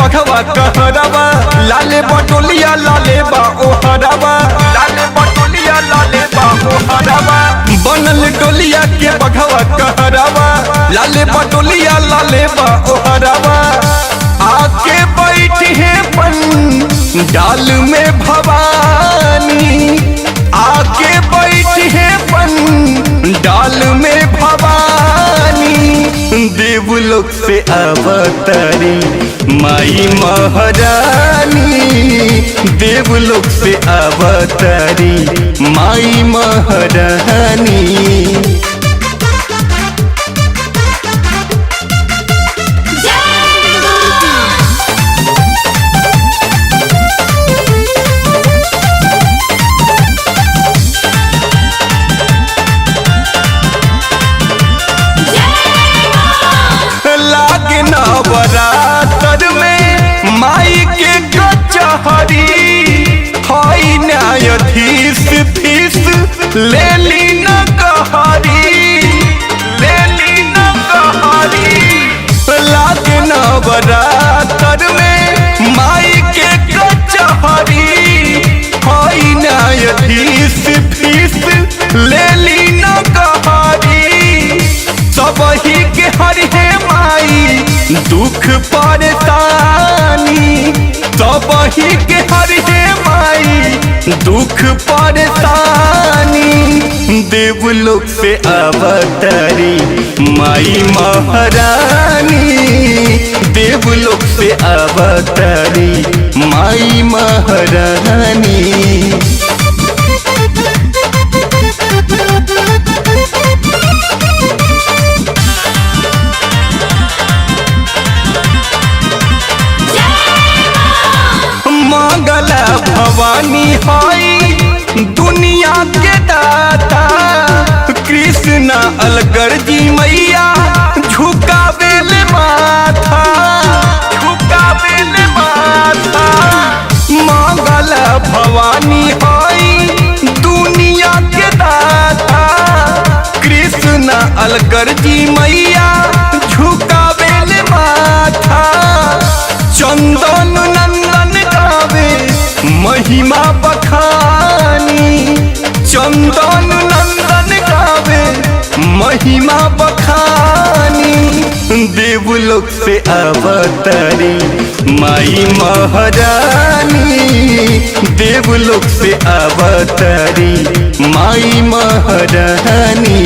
बघवा कहरवा, लाले बटोलिया लाले बा ओहरवा, लाले बटोलिया लाले बा ओहरवा। बनल डोलिया के बघवा कहरवा, लाले बटोलिया लाले बा ओहरवा। आके बैठे पन डाल में भवानी, आके बैठे पन डाल में भवानी। देवलोक से अवतरी माई महारानी, देवलोक से अवतरी माई महारानी। जय मां। जय मां। लागे नवरात्र में माई के कचहरी, हई न्यायाधीश फीस ले ली न कहरी, ले ली न कहरी। लागे नवरात्र में माई के कचहरी, हई न्यायाधीश फीस ले ली न कहरी। सबही के हरि हे माई दुख परेशानी, सबही के हरि हे माई दुख परेशानी। देवलोक से अवतरी माई महारानी, देवलोक से अवतरी माई महारानी। जय मां। मंगला भवानी हई दुनिया के दाता, कृष्ण अलगर जी मैया झुकावेल माथा, झुकावेल माथा। मंगला भवानी हई दुनिया के दाता, कृष्ण अलगर जी मैया झुकावेल माथा। चंदन नंदन गावे महिमा बखानी, चंदन नंदन गावे महिमा बखानी। देवलोक से अवतरी माई महारानी, देवलोक से अवतरी माई महारानी।